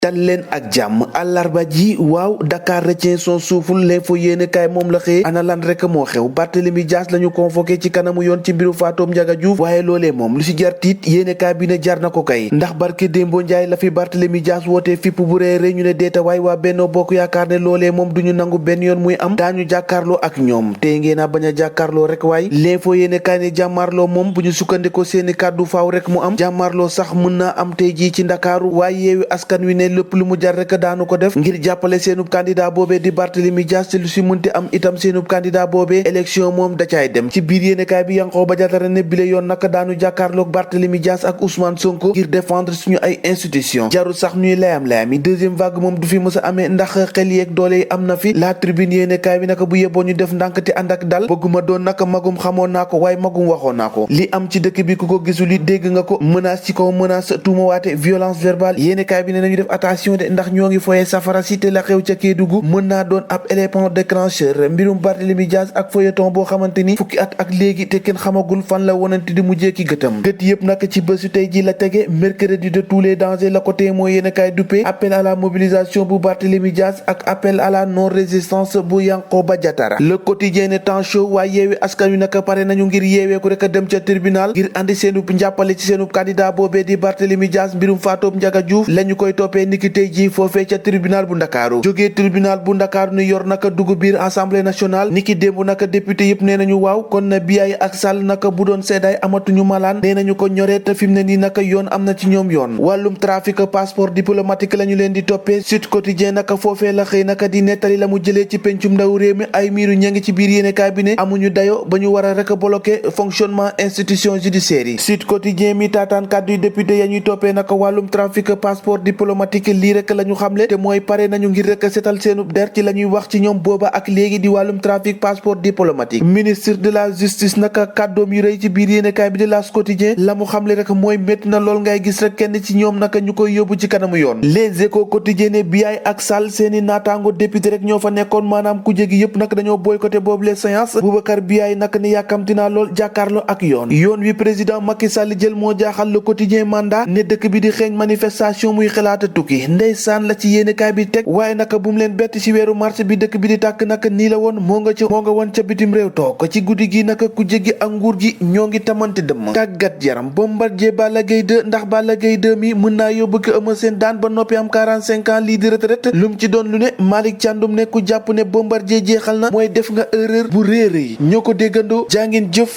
dal leen ak jàmm àllarba ji waaw Dakar retient son souffle l'info yéene kaay moom la xëye ana lan rek moo xew Barthélémy Dias lañu convoqué ci kanamu yoon ci mbiru Fatou Ndiaga Diouf waaye loolee moom lu ci jar tiit yéene kaay bi ne jar na ko kay ndax barke Dembo Njaay la fi Barthélémy Dias wootee fipp bu réeré ñu ne deeta waay waa Benno Bokk Yaakaar ne loolee moom duñu nangu benn yoon muy am daañu jàkkaarloo ak ñoom tey ngeen a bañ a jàkkaarloo rek waay l'info yéene kaay ne jàmmaarloo moom bu ñu sukkandikoo seeni kàddu faaw rek mu am jàmmaarloo sax mën naa am tey jii ci Ndakaaru waaye yeewi askan wi ne lépp lu mu jar rek daanu ko def ngir jàppale seenub candidat boobee di Barthélémy Dias te lu si mënti am itam seenub candidat boobee élection moom da caay dem ci biir yéenekaay bi Yankhoba Diattara ne bile yoon naka daanu jàkkaarloog Barthélémy Dias ak Ousmane Sonko ngir défendre suñu ay institution jarul sax ñuy layam-layam yi deuxième vague moom du fi mës a amee ndax xel yeeg doole yi am na fi la tribune yéenekaay bi naka bu yeboo ñu def ndànk te ànd ak dal bëgguma doon naka magum xamoon naa ko waaye magum waxoon naa ko li am ci dëkk bi ku ko gisul it dégg nga ko menace ci kaw menace tuumawaate violence verbale yéenekaay bi ne nañu def attention de ndax ñoo ngi foyee safara si te la xew ca Kédougou mën naa doon ab élément déclencheur mbirum Barthélémy Dias ak feuilleton boo xamante ni fukki at ak léegi te kenn xamagul fan la wonante di mujjee ki gëtam gët yëpp nag ci bésu tey ji la tege mercredi de tous les dangers la ko tee moo yéen a kaay duppee appel à la mobilisation bu Barthélémy Dias ak appel à la non résistance bu Yankhoba Diattara le quotidien ne temps chaud waaye yeewi askan wi nag pare nañu ngir yeeweeku rek a dem ca tribunal ngir andi seenub njàppale ci seenub candidat boobee di Barthélémy Dias mbirum Fatou Ndiaga Diouf lañu koy toppee niki tey ji foofee ca tribunal bu Ndakaaru jógee tribunal bu Ndakaaru ni yor naka dugg biir assemblée nationale niki démb naka député yëpp nee nañu waaw kon na Biaye ak Sall naka bu doon seddaay amatuñu malaan nee nañu ko ñoree te fi mu ne nii naka yoon am na ci ñoom yoon wàllum trafic passeport diplomatique la ñu leen di toppee Sud Quotidien naka foofee la xëy naka di nettali la mu jëlee ci pencum ndaw réew mi ay miiru ña ngi ci biir yéenekaay bi ne amuñu dayo ba ñu war a rek bloqué fonctionnement institution judiciaire yi Sud Quotidien mi taataan kàddu yi député ya ñuy toppee naka wàllum trafic passeport diplomatique lii rek la ñu xamle te mooy pare nañu ngir rek setal seenub der ci la ñuy wax ci ñoom booba ak léegi di wàllum trafic passeport diplomatique ministre de la justice naka kàddoom yu rëy ci biir yéenekaay bi di L'As Quotidien la mu xamle rek mooy métti na lool ngay gis rek kenn ci ñoom naka ñu koy yóbbu ci kanamu yoon Les Échos Quotidien ne Biaye ak Sall seeni naataango député rek ñoo fa nekkoon maanaam ku jégi yëpp nag dañoo boycotté boobu les séances Boubacar Biaye naka ni yàkkamti naa lool jàkkaarloo ak yoon wi président Macky Sall jël moo jaaxal Le Quotidien mandat ne dëkk bi di xeeñ manifestation muy xalaata tukki ndeysaan la ci yéenekaay bi teg waaye naka bu mu leen bett ci weeru mars bi dëkk bi di tàkk naka nii la woon moo nga woon ca bitim réew toog ci guddi gi naka ku jéggi ak nguur gi ñoo ngi tamante dëmm tàggat yaram Bombardier Balla Gaye 2 ndax Balla Gaye 2 mi mën naa yóbbu ko Eumeu Sène daan ba noppi am 45 ans lii di retraite lu mu ci doon lu ne Malick Thiandoum ne ku jàpp ne Bombardier jeexal na mooy def nga erreur bu réer yi ñoo ko déggandoo jàngeen jëf